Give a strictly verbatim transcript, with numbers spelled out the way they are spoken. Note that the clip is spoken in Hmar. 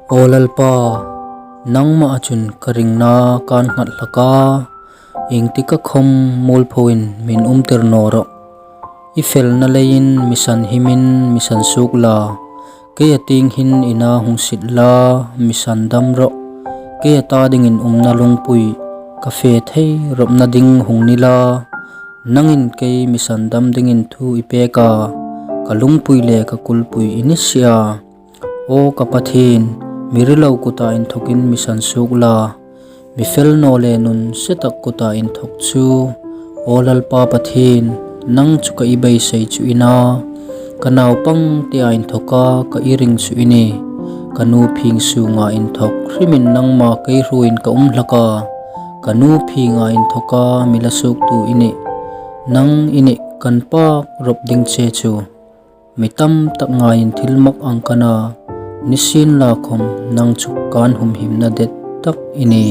Aw Lalpa, nangmaa chun ka ringna kân nghat hlak a, iengtik a khawm muolphoin mîn umtir naw rawh. I felna leiin mi sanhimin mi sansuok la, keia tieng hin i na hung sit la, mi sandam rawh. Keia ta dingin umna lungpui, ka fe thei rawpna ding hung ni la. Nangin kei mi sandam dingin thu i pêk a, ka lungpui le ka kulpui i ni si a. Aw ka Pathien, mi rilo kuta inthawkin mi sansuok la, mi fel naw le nunse tak kuta inthawk chu. Aw Lalpa Pathien, nang chu ka i beisei chu i na, ka naupang tia inthawka ka i ring chu i ni. Ka nu phîng sûnga inthawk hrimin nangma kei hruoin ka um hlak a, ka nu phînga inthawka mi la suoktu i nih. Nang i nih kan pâk rawp ding che chu. Mi tamtak ngaiin thilmak ang ka na, nisienlakhawm nang chu kân humhimna dettak i ni.